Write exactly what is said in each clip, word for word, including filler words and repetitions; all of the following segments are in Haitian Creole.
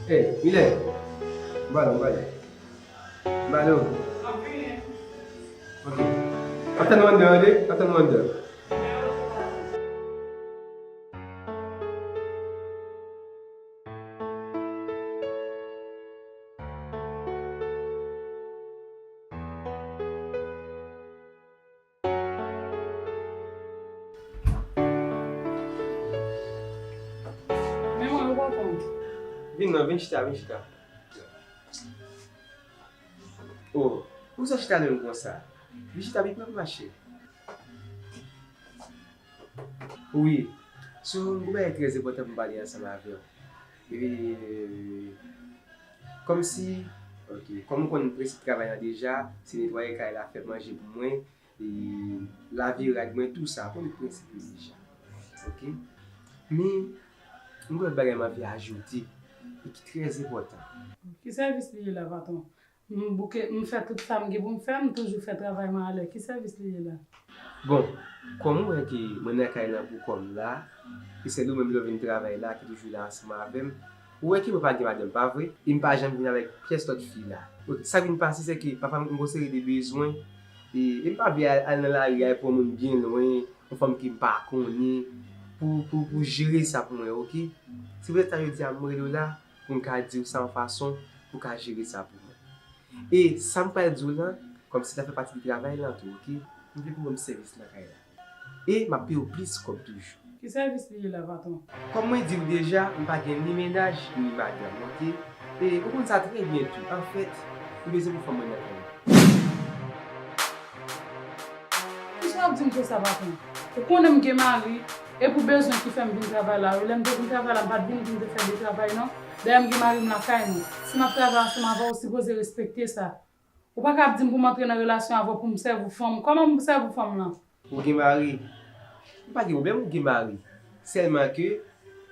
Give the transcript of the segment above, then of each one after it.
Hey, Milen, m ba nou, m ba nou. M ba nou. Ok. Atann nou anndan, tande? Atann nou anndan. Men mwen, ou kontan? Vin non, vin chita, vin chita. Oh, poukisa w chita menm konsa? Vin chita, vin pran mache. Wi. So, m gen bagay trè enpòtan pou m pale ansanm avè w. E, kòmsi, ok, kòm ou konn prensip travay la deja, se netwaye kay la, fè manje pou mwen, e, lave rad mwen, tou sa, ou konn prensip yo deja. Ok? Men, m gen lòt bagay m anvi ajoute, e ki trè enpòtan. Ki sèvis li ye la, patwon? M bouke, m fè tout sa m gen pou m fè, m toujou fè travay mwen alè. Ki sèvis li ye la? Bon, kòm ou wè ke mwen nan kay la pou kò m la, e sèl ou menm lè w vin travay la ki toujou la ansanm avè m, ou wè ke mwen pa gen madanm, pa vre? E m pa janm vin avèk pyès lòt fi la. Ok, sa k vin pase, se ke pafwa m gen yon seri de bezwen, e, e m pa vle al, al nan lari, al pran moun byen lwen, yon fanm ke m pa konnen, pou, pou, pou jere sa pou mwen, ok? Se poutèt sa jodi a m rele w la, pou m ka di w sa yon fason pou w ka jere sa pou mwen. E sa m pral di w lan, kòmsi sa fè pati de travay lan tou, ok? M vle pou w ban m sèvis nan kay la. E m ap peye w plis kòb toujou. Ki sèvis li ye la, patwon? Kòm mwen di w deja, m pa gen ni mennaj, ni madanm, ok? E ou konn sa trè byen tou. Anfèt, m bezwen pou fanm mwen nan kay la. Poukisa w ap di m konsa, patwon? Ou konnen m gen mari, e pou bezwen ki fè m vin travay la wi. Lè m te vin travay la, m pa t vin pou m te fè de travay non. Dayè m gen mari m lakay mwen. Si m ap travay ansanm avè w, ou sipoze respekte sa. Ou pa ka ap di m pou m antre nan relasyon avè w pou m sèvi w fanm. Kòman pou m sèvi w fanm lan? Ou gen mari? M pa gen pwoblèm, ou gen mari. Sèlman ke,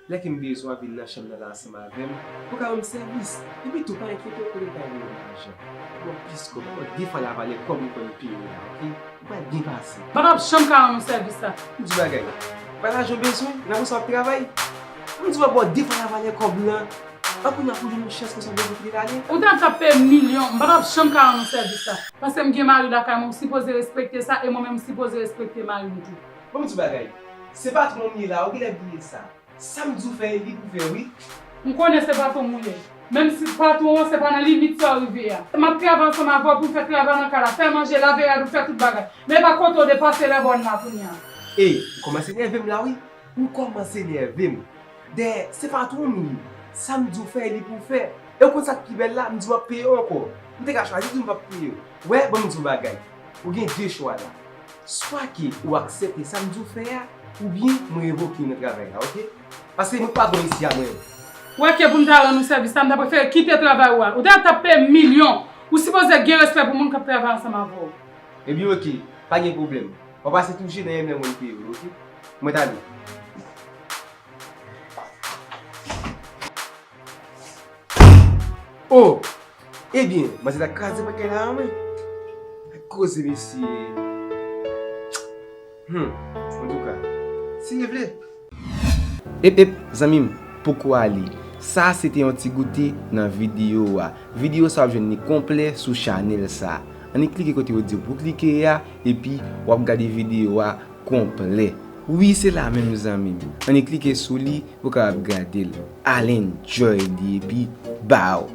lè ke m bezwen w ap vin nan chanm nan la ansanm avè m, pou w ka rann m sèvis. Epi tou, pa enkyete w, kote m pral jwenn lajan. Bon, plis kòb, de fwa lavalè kòb m konn peye w la, ok? Ou pral byen pase. M pa t ap janm ka rann ou sèvis sa. M di w bagay. Pa lajan w bezwen, nan pou sa w ap travay. M di w ap ba w de fwa lavalè kòb lan. An kounye a pou jwenn yon chans konsa w bezwen kite l ale. Ou ta t ap peye m milyon, m pa t ap janm ka rann ou sèvis sa. Paske m gen mari lakay mwen, ou sipoze respekte sa, e mwen menm m sipoze respekte mari m tou. Bon, m di w bagay. Se patwon m ye la, ou genlè bliye sa. Sa m di w fè, e li pou fè, wi. M konnen se patwon m ou ye. Menm si patwon an, se pa nan limit sa w rive a. M ap travay ansanm avè w pou m fè travay nan kay la, fè manje, lave rad ou, fè tout bagay. Men e pa kote w depase lè bòn la kounye a. Ey, ou kòmanse nève m la, wi. Ou kòmanse nève m. Dayè, se patwon m ou ye. Sa m di w fè, e li pou w fè. E ou konn sa k pi bèl la, m di w m ap peye w ankò. M te ka chwazi di w m p ap peye w. Wè, ban m di w bagay. Ou gen de chwa la. Swa ke ou aksepte sa m di w fè a, oubyen mwen revoke w nan travay la, ok? Paske mwen patwon isi a mwen. Wè ke pou m ta rann ou sèvis la, m ta prefere kite travay ou a. Ou ta t ap peye m milyon. Ou sipoze gen respè pou moun k ap travay ansanm avè w. Ebyen, ok. Pa gen pwoblèm. W a pase tou je dèyè m lè mwen peye w, ok? Mwen t ale. Oh! Ebyen, manzè ta kraze pakèt la, mwen. Koze, mesye. Hmm, antouka, si Dye vle. Ep, ep, zanmi m, poko ale. Sa se te yon ti goute nan videyo a. Videyo sa w ap jwenn li konplè sou chanèl sa. Ann klike kote yo di w pou klike a, epi w ap gade videyo a konplè. Wi, se la menm, zanmi m. Ann klike sou li pou w kapab gade l. Al enjoy li, epi baw!